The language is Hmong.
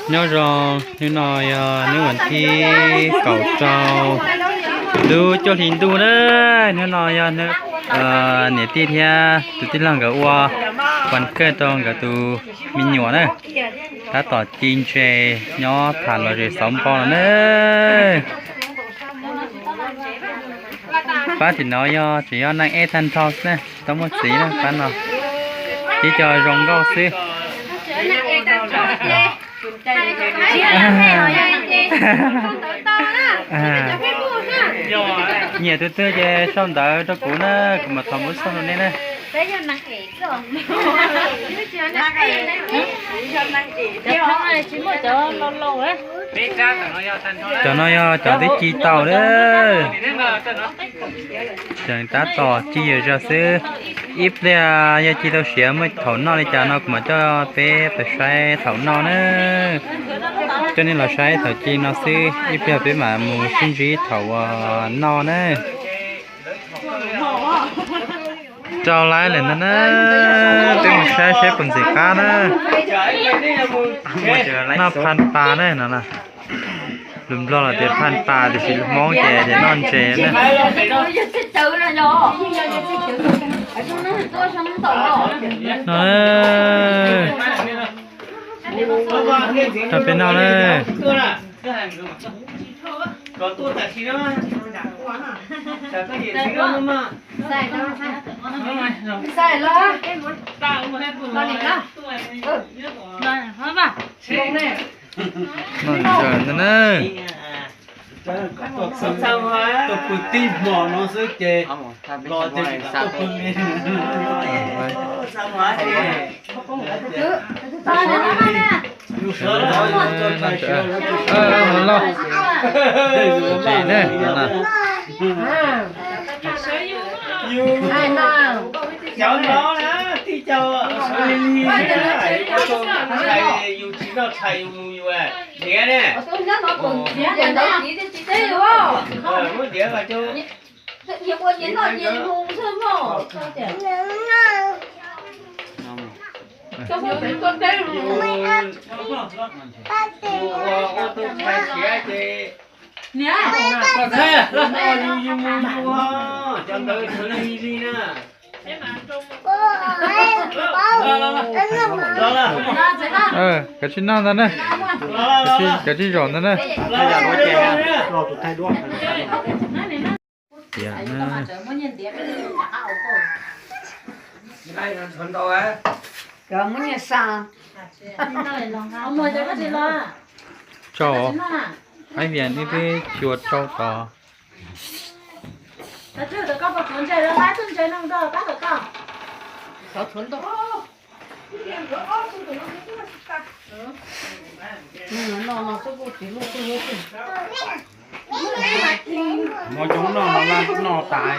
Nyob zoo, hnub no yog hnub vas thib kaum rau lub cuaj hli ntuj na. Hnub no yog niam tij thiab tus tij laug nkawd ua vas kawj rau nkawd tus me nyuam na. Tab tom ci ntses nyob tham lom zem xauv npo no na. Pab tim no yog tseem yog neeg ej tag nrho xwb na, tsis tau muaj txiv na pab no. Tib co zoo nkauj xwb. Nyiam tus twg ces sau ntawv rau kuv na, kuv mam thov npawb xov rau nej na. Cov no yog cov twb ci tau lawm. Tseem tab tom ci zom zaws xwb. Ib pliag yog ci tau siav muaj thaum noj li cas no kuv mam coj peb pais saib thaum noj na. Coj nej los saib thaum ci no xwb, ib pliag peb mam mus sib ntsib thaum uas noj na. Rau laib lawm ntag na. Peb mus saib seb puas ntxim qab na. Noj phaj pas na no. Lus Nplog los tias phaj pas tiam sis lus Hmoob ces tias noj ntses na. No, rau peb noj na. Noj ntses ntag na. Tuaj pw tib hmo no xwb ces los ces tsis tau tuaj pw li. Los tsev ne. Cov no na, tij co li li, yus tsis noj tshais yus mus yus diav ne. Muab diav mas cov ua tus tshais siav ces yus mus yus, cov ntawd sawv li li na. Kav tsij noj ntag na. Kav tsij zaum ntag na. Tias na. Tsau, hais tias nej twb xyuas tsau tod. Mov coob noj no laj noj tas.